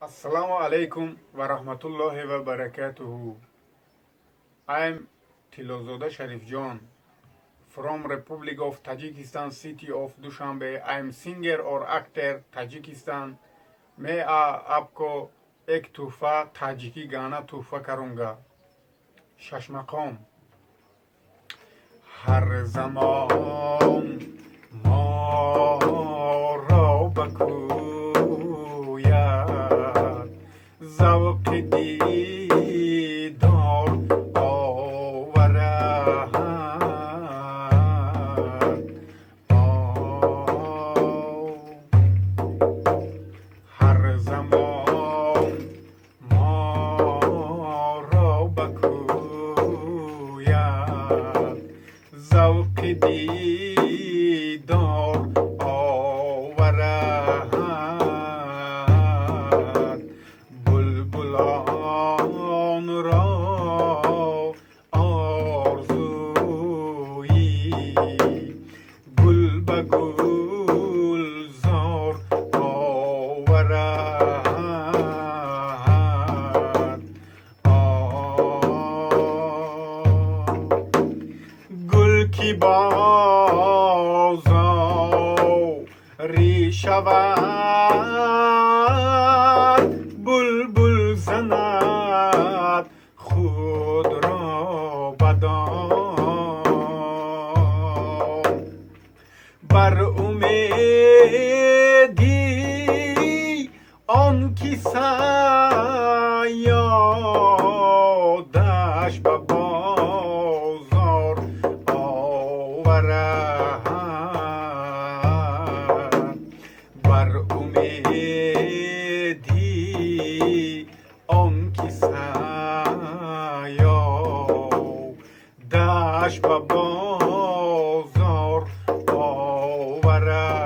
Assalamu alaikum wa rahmatullahi wa barakatuhu. I'm Tilozoda Sharifjon from Republic of Tajikistan, city of Dushanbe. I'm singer or actor Tajikistan. मैं आपको एक तोहफा, ताजिकी गाना तोहफा करूँगा। Шашмақом. Ҳар замон моро ба кӯят завқи дидор оварад. Ҳар замон моро ба кӯят завқи дидор оварад. Булбулонро орзуи гул ба гулзор оварад. Гул ки бозорӣ шавад, булбул занад худро ба дом. Бар умеди он ки саёдаш ба бозор оварад. Бар умеди он ки саёдаш ба бозор оварад.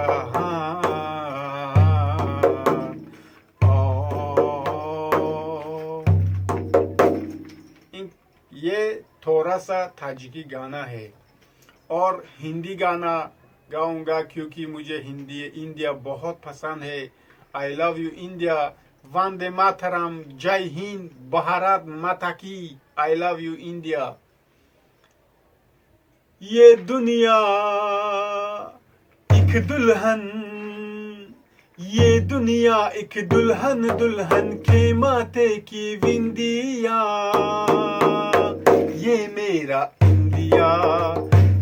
ये थोड़ा सा ताजिकी गाना है और हिंदी गाना गाऊंगा, क्योंकि मुझे हिंदी, इंडिया बहुत पसंद है। I love you India. Vande Mataram. जय हिंद। भारत माता की। I love you India. ये दुनिया एक दुल्हन, ये दुनिया एक दुल्हन, दुल्हन के माथे की बिंदिया। ये मेरा India,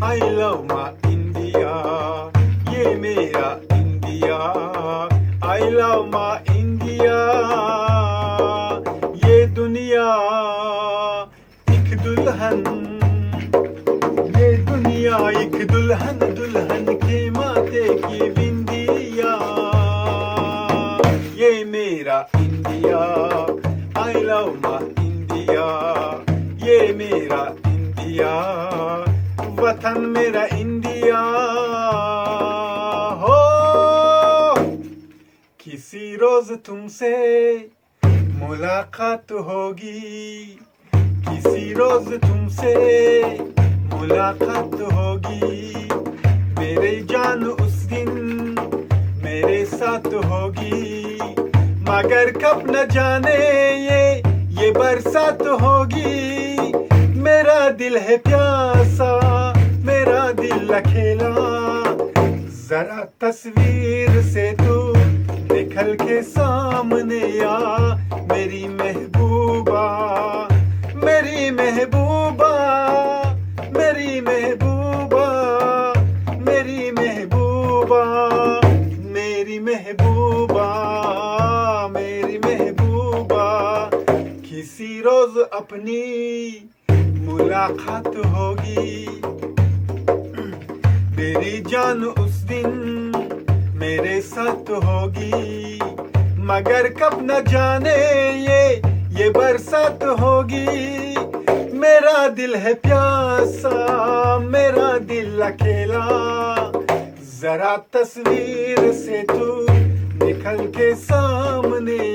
I love my India. ये मेरा India, I love my India. ये दुनिया एक दुल्हन, ये दुनिया एक दुल्हन, दुल्हन के माथे की बिंदिया। ये मेरा India, I love my India. ये मेरा इंडिया, वतन मेरा इंडिया हो। किसी रोज तुमसे मुलाकात होगी, किसी रोज तुमसे मुलाकात होगी। मेरे जान उस दिन मेरे साथ होगी, मगर कब न जाने ये बरसात होगी। मेरा दिल है प्यासा, मेरा दिल अकेला, जरा तस्वीर से तू निकल के सामने आ। मेरी महबूबा, मेरी महबूबा, मेरी महबूबा, मेरी महबूबा, मेरी महबूबा, मेरी महबूबा। किसी रोज अपनी मुलाकात होगी, मेरी जान उस दिन मेरे साथ होगी, मगर कब न जाने ये बरसात होगी। मेरा दिल है प्यासा, मेरा दिल अकेला, जरा तस्वीर से तू निकल के सामने